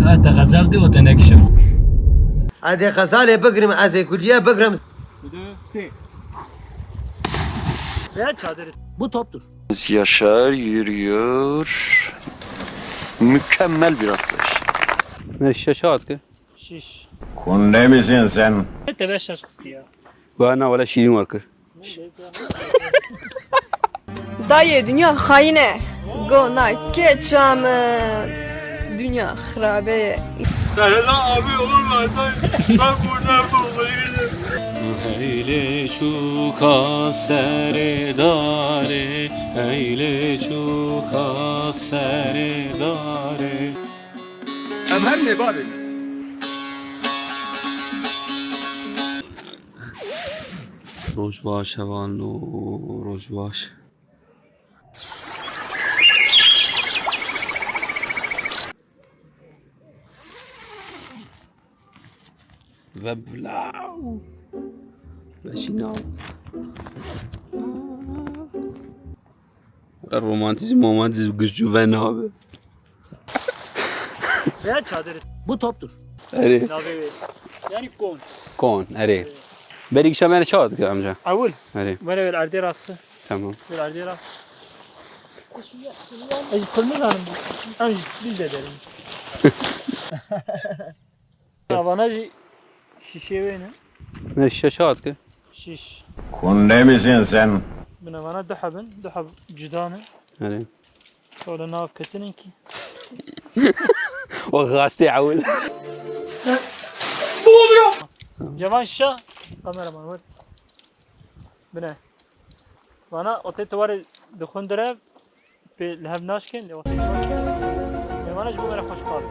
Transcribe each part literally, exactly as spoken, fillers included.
Te xezal dî û te nekişim. Hadi xezalê bigrim, ez ê kuliye bigrim. Veya çadır. Bu toptur. Yaşar yürüyor. Mükemmel bir atlayış. Ne şaşa at ki? Şiş. Kunde misin sen? Tebe şaş kıstı ya. Bana wala şirin var kır. Dayê, dinya xayîn e. Gona keça min. Dinya xirabe ye. Sehla abi olmasa ben burada olmalıydım. Eyle çuka sere dare, eyle çuka sere dare. Em her mêbarê ne. Roj baş hevalno, roj baş. Ve blau. Ve şinav. Romantizm, romantizm güçlü ve nabi. Veya çadır. Bu toptur. Erê. Navê wê. Yani kon. Kon, erê. Berî kişa me re çawa dike amca? Ewil. Erê. Were were erdê rastı. Tamam. Were erdê ra. Ez kulmuz hanım. Em jî biz de derimiz. Avana jî şişê wê ne? Ne şişe çawa dike? Şiş. Kunde misin sen? Bine vana du heb in, du heb cuda ne? Erê. Şöyle nav ketinin ki. O gastê ewil. Ne oluyor? Cevan şişe. Kameraman ver. Bine. Vana otê tu warê dixundire. Pê li hev naşkin, lê wextê mêvana ji bo me re xweş qal.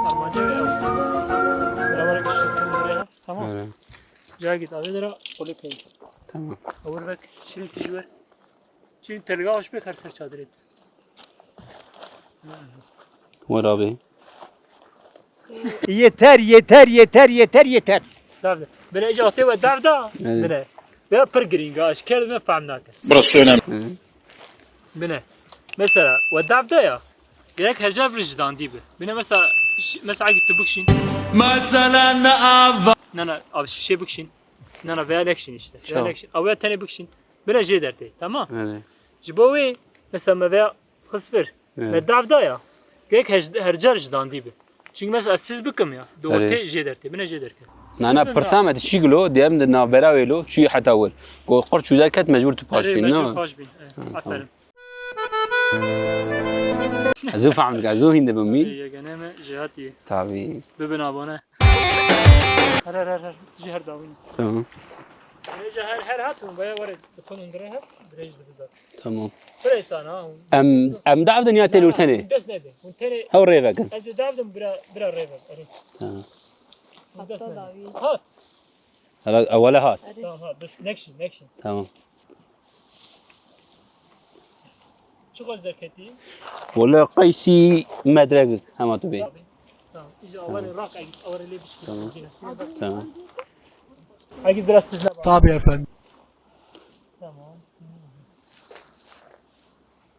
Armanca wê ew. Beraber şirkin bi rê hev, tamam. Öyle. Cagit avê de ra qulê pey. Tamam. Awir vek şirin tijî wer. Şirin telga hoş pê xer ser çadirê. Wer abi. Yeter, yeter, yeter, yeter, yeter. Dav de. Bire ica tê we dav da. Evet. Bire. Ve pir giringa, aş kerd me fam nake. Burası önemli. Evet. Bine. Mesela, we dav da ya. Gerek her ca vir ji dandî bi. Bine mesela, ş-, mesela git tu bikşin. Mesela ne av. Na, na, abi şişe bikşin. Na, na, veya lekşin işte. Veya lekşin. Abi tenê bikşin. Bine jê dertê, tamam? Evet. Ji bo wê, mesela me veya xist vir. Evet. Me dav da ya. Gerek her, her car ji dandî bi. Çünkü mesela siz bikim ya. Doğru te jê dertê. Bine jê derke. Na, na, pirsa me, tu çi gilo, diyem de navbera wê lo, çi heta wir. Go qir çû derket, mecbur tu paş bin, mecbur ne? Paş bin. Evet, aferin. Ez zû fehm dikim, ez zû hîn dibim wî. Yegene me jêhatî. Tabii. Bibin abone. Her, her, her, her. Ji her dawîn. Tamam. Ji her, her hat, baya were dixwin hindire her, dirêj dibi zaten. Tamam. Pir êsan ha. Em, em dav din ya têlûr tenê? Des nebe. Hûn tenê. Hew rê vekin. Ez ê dav dim bira, bira rê vek. Erê. Tamam. Hûn des nebe. Hat. Hala ewele hat. Tamam, hat. Bes nekşin, nekşin. Tamam. Çi xweş derketî? Wele qeysî medrek hema tu bê. Tamam. Îja awarê rak, awarê lê bişkî. Tamam. Tamam. Agit biraz siz ne? Tabii efendim. Tamam.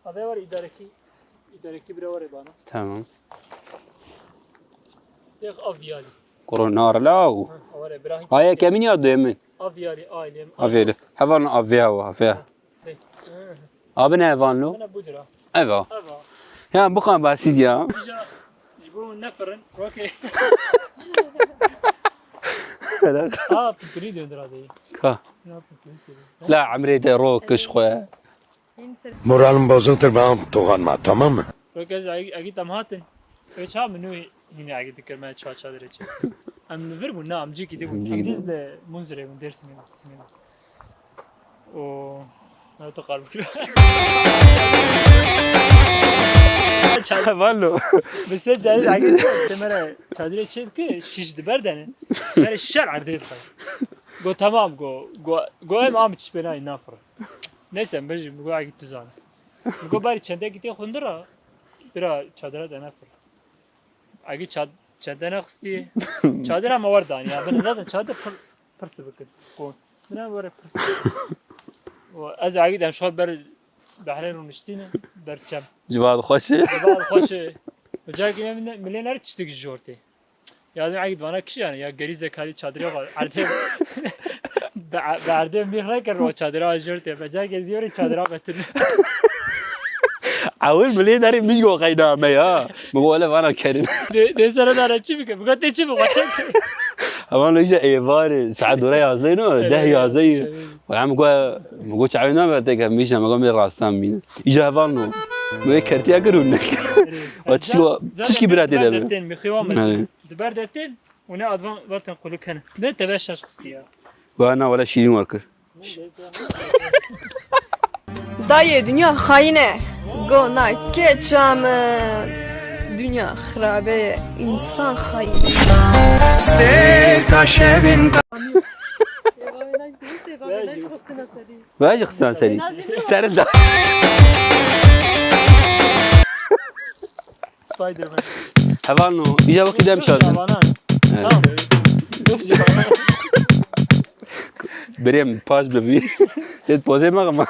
Abi var idareki, idareki bira var bana. Tamam. Tek av viyali. Korona arlaw. Ha, aware bira. Aya kemin ya duyemîn? Av viyali, ailem. Avêli. Hevan avya o, avya. Abi ne hevan lo? Bana budur ha. Eva. Eva. Ya bu kadar basit ya. Îja ji bo nefirin, okey. Ha, pipirî döndür hadi. Ka. Ya pipirî döndür. La emrê de ro kış xwe. Moralim bozuktur, bana dokunma, tamam mı? Wek ez eg-, egît em hatin. Wê çawa min nû hînê egît dikir me çawa çadirê çê. Em li vir bûn, na, em cîkî dî bûn. Em cîkî dî. Em dîz li Munzirê bûn, Dêrsimê bûn, Dêrsimê bûn. O, ne tu qal bikir. Valo. Bi se carî egît te me re çadirê çê dikir, şiş di ber de ne. Me re şer erdê dixwe. Go tamam, go, go, go em am çi pênayî nafir. Neyse, em bejî, min got, "Egî tu zane." Min got, "Barî çendekî tê xundir a, bira çadira te nefir." Egî çad-, çende nexistî, çadira me wer danî ya. Bin zaten çadir pir, pir sibik in. Ko, bine were pir sibik. O, ez egî dem şol ber behrê rûniştîne, ber çem. Civat xweş e. Civat xweş e. Ocak yine milyoner çitik jortê. Ya ne ait vana kişi yani ya gerize kali çadırı var. Erde be erde bir ne kadar o çadırı jortê. Ocak geziyor çadırı betül. Ewil milyonerê min go qeyna me ya. Min go hele vana kerin. De de sene da çi bike. Bu kadar çi bu kaçak. Aman lo işte êvarê saet dora yazayın o. Deh yazayı. Wala min got, min got çavê nabe têke mîşe, min got min rastan mîne. Îja hevalno. Min wê kertiya kir û nekir. Wa tişkî, tişkî bira tê de be. Deftên, mixê wan min. Di ber deftên û ne advan vatin quluk hene. Ne teve şaş xistiya. Wa na wala şîrîn war kir. Dayê, dinya xayîn e. Gona keça min. Dinya xirabe ye. Însan xayîn e. Stêrka şevên. Vajî xistina serî. Serin da. Spider-Man. Hevalno, îja wekî dem şaş. Şabanan. Evet. Tamam. Birêm paş bi vî. Lê pozê me ama.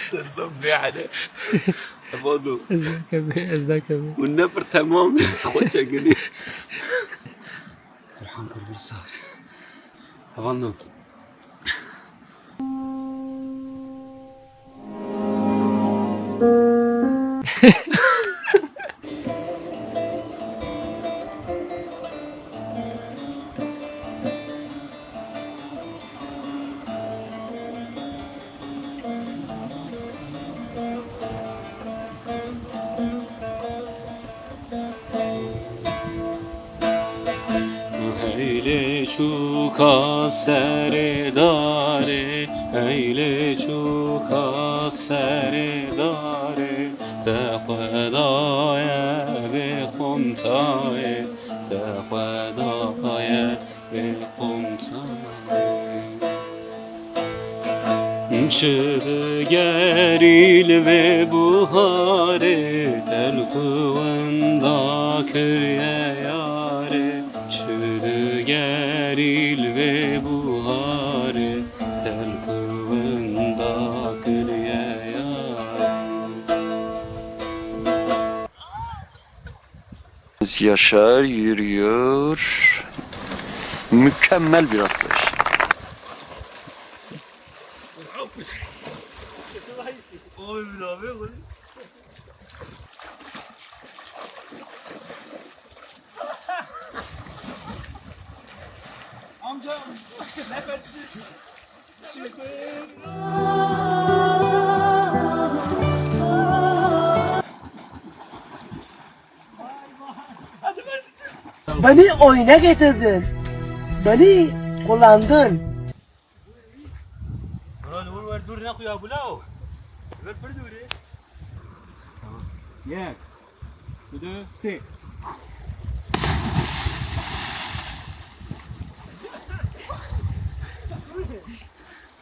Serdar Bey hadi. Hevalno. Ez nakeve, ez nakeve. Hûn ne pir temam. Xwe çekidî. Kurhan kurban sar. Hevalno. Heylê çûka serê darê, heylê çûka serê darê, te xwe daye vê xomtayê, te xwe daye vê xomtayê. Çi digerî li vê buharê, telku winda kiriye yarê. Çi digerî li vê buharê, telku winda kiriye yarê. Yaşar yürüyor. Mükemmel bir atlayış. Amca, ne kadar Beni oyuna getirdin. Beni kullandın. Ulan vur ver, dur ne kuya bu la o? Ver pır dur. Tamam. Gel. Bu da sik.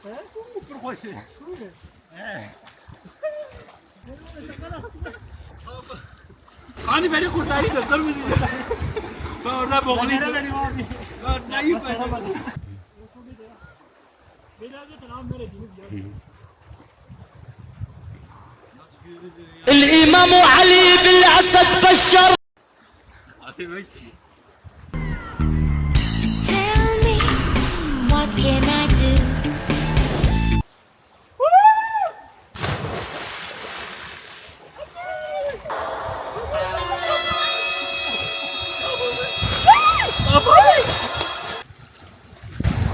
He? Pır hoşu. He. Hani beni kurtarıyordun, kırmızı. Ben orada boğuluyordum. Ben orada yiyip ben. الإمام علي بالأسد بشر. Tell me, what can I do?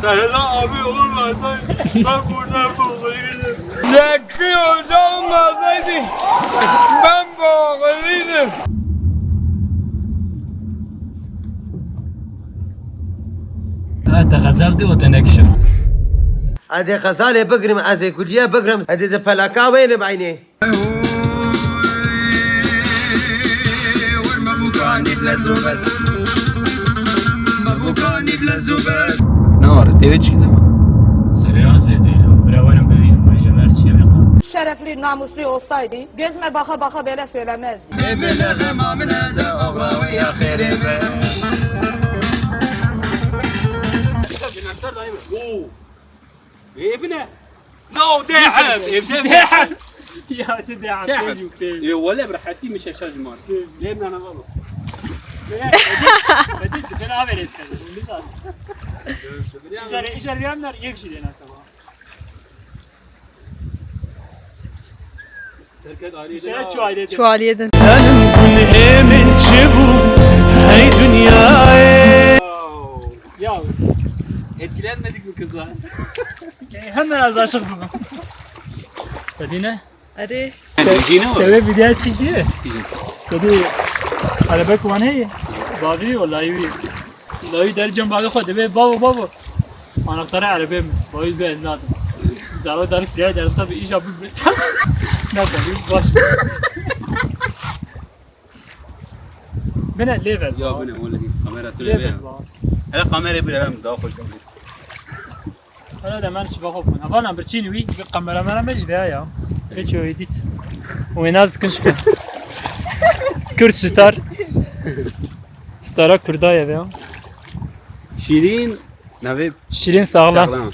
Serdar abi olmasa ben burada boğuluyordum. Zeki Hoca olmasaydı ben boğuluyordum. Ha, te xezal dî û te nekişe. Ez ê xezalê bigrim, ez ê guliyê bigrim, ez ê di peleka wê li beynê. Ne var? Tê çi dema? Serê azê değil o. Bira werin bibînim, ay jemer çiye me qal. Şerefli, namuslu olsaydı, gözüme baka baka böyle söylemezdi. Ê bine xema min e de oxra wê ya xêrê be. Oo. Ê bine. No, deheb. Evde deheb. Ya çi deheb? Çi deheb? Ê wele bi rehetî min şeşa ji mar. Lê min ana baba. Bedî, bedî, bedî, ben averê. Îjar, îjar bir emler yek jî dena tamam. Şöyle çuvaliyeden. Çuvaliyeden. Senin kun emin çibu, hey dünyayê. Ya. Etkilenmedik mi kızlar? E, hemen az aşık bu. Medine. Hadi. Te-, te ve video çekti. Dedi, araba kumanı, babi o, layıvi. Layıvi der cem babi koy, dedi, babo, babo. Anahtarı arabaya mı? Babi ben nadım. Zara dar siyah der tabi, iş yapıp bir ne tabi, baş. Bine, level. Ya bine, öyle değil. Kamera tu level. Hele kamerayı bile ben daha koy. Hala de men şiva xwe bûn. Hevala birçîn wî, bi kameramana me jî veya ya. Peki o edit. O en az dikin şiva. Kürt star. Stara Kurda ye veya. Şirin, navê Şirin sağlam. Sağlam.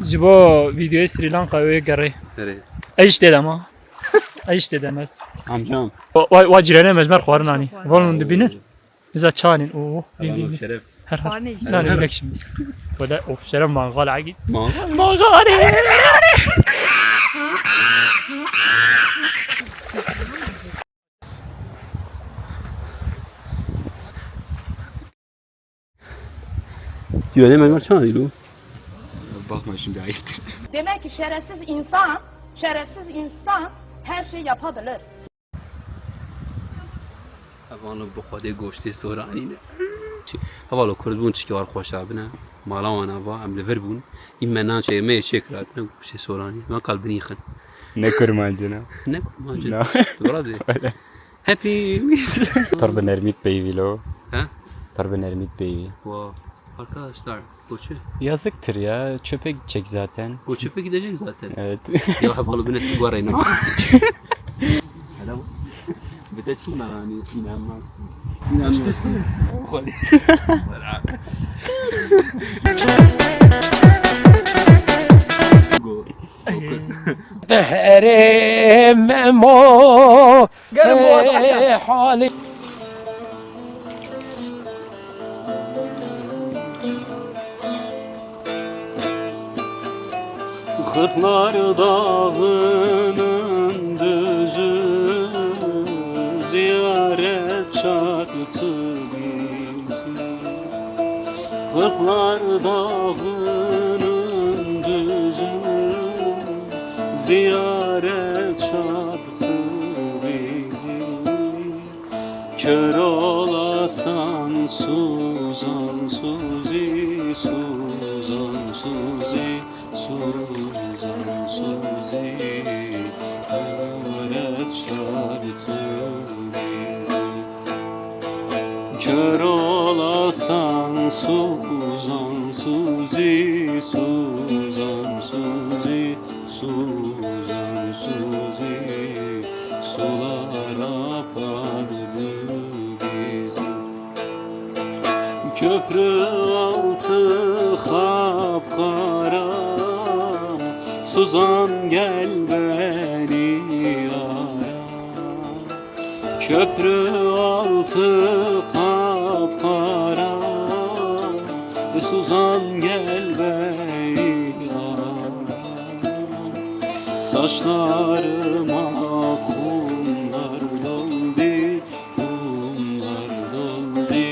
Ji bo videoyê Sri Lanka wê gerê. Nereye? Ey işte dema. Ey işte demez. Amcam. Wa, wa, wa cirene mecmer xwarin anî. Xwarin. Volun dibinin. Bize çanin. Oo, bin, bin, bin. Şeref. Her, her. Xwarin işte. Çanin bilmek için biz. Böyle of, şeref mangal agi. Mangal. Mangal. Yöne memur çanin lo. Bakma şimdi, ayıptır. Demek ki şerefsiz insan, şerefsiz insan her şey yapabilir. Hevalno bi Xwedê goştê soranî ne. Çi-, hevalo Kurd bûn çikê war xweş abine. Mala wan ava, em li vir bûn. Î me nan çê me yê çêkir hatine goştê soranî. Me kal binî xin. Ne kurmancin ha? Ne kurmancin. Na. Tu bira dê. Öyle. Hepimiz. Pir bi nermî peyvî lo. He? Pir bi nermî peyvî. Wa. Arkadaşlar, bu çi? Yazıktır ya, çöpe gidecek zaten. O çöpe gidecek zaten. Evet. Ya hep alıp yine tuvar ayna. Hele bu. Bir de çıkma yani, inanmazsın. İşte sen. Dehrê Memo. Gelin bu arada. Ey, halî. Xirxlar dağının düzü ziyaret çarptı bizi. Xirxlar dağının düzü ziyaret çarptı bizi. Kör olasan Suzan Suzi, Suzan Suzi, Suzan Suzi, öğret şartı bizi. Kör olasan Suzan Suzi, Suzan Suzi, Suzan Suzi, sular apardı bizi. Köprü altı kapkara, Suzan gel beni ara. Köprü altı kapkara, Suzan gel beni ara. Saçlarıma kumlar doldu, kumlar doldu,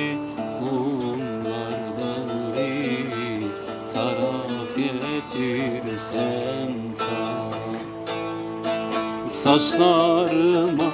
kumlar doldu. Taraf getirsen taraf. Saçlarıma